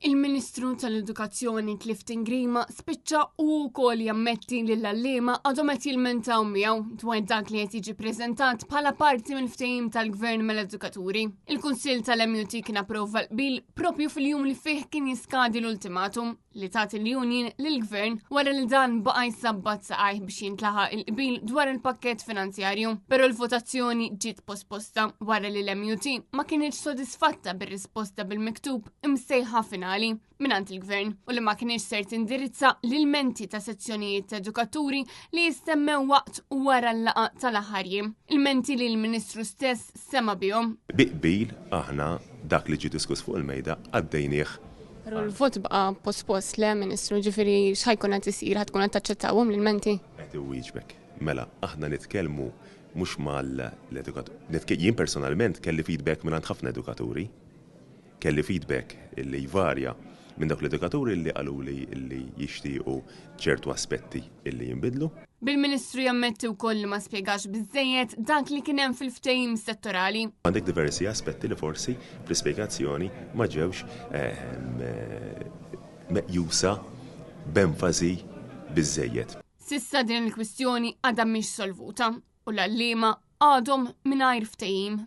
Il-Ministru tal-Edukazzjoni Clifton Grima spiċċa u wkoll jammetti li l-għalliema għadhom qed jilmentaw miegħu dwar dak li qed jiġi preżentat bħala parti mill-ftehim tal-Gvern mal-edukaturi. Il-Kunsill tal-MUT kien approva l-qbil propju fil-jum li fih kien jiskadi l-ultimatum li tagħti l-union lill-Gvern wara li dan baqa' jsabbat saqajh biex jintlaħaq il-qbil dwar il-pakkett finanzjarju. Però l-votazzjoni ġiet posposta wara li l-MUT ma kinitx sodisfatta bir-risposta bil-miktub imsejħa finali mingħand il-Gvern u li ma kienx ser tindirizza l-ilmenti ta' sezzjonijiet ta' edukaturi li jistemmew waqt u wara l-laqgħa tal-aħħar jiem. Ilmenti li l-Ministru stess sema bihom. Bi qbil aħna dak li ġie diskuss fuq il-mejda għaddejnieh. Però l-vot baqa' pospost le, Ministru, ġifieri x'ħa jkun qed isir, ħa tkun qed taċċettawhom l-ilmenti? Qed iwieġbek. Mela, aħna nitkellmu mhux mal-edukaturi. Jien personalment kelli feedback mingħand ħafna edukaturi. Kelli feedback li jvarja minn dawk l-edukaturi li qaluli li jixtiequ ċertu aspetti li jinbidlu. Bil-Ministru jammetti wkoll li ma spjegax biżżejjed dak li kien hemm fil-ftehim settorali. Għandek diversi aspetti li forsi fl-ispjegazzjoni ma ġewx meqjusa b'enfasi biżżejjed. S'issa din il-kwistjoni għadha mhix solvuta u l-għalliema għadhom mingħajr ftehim.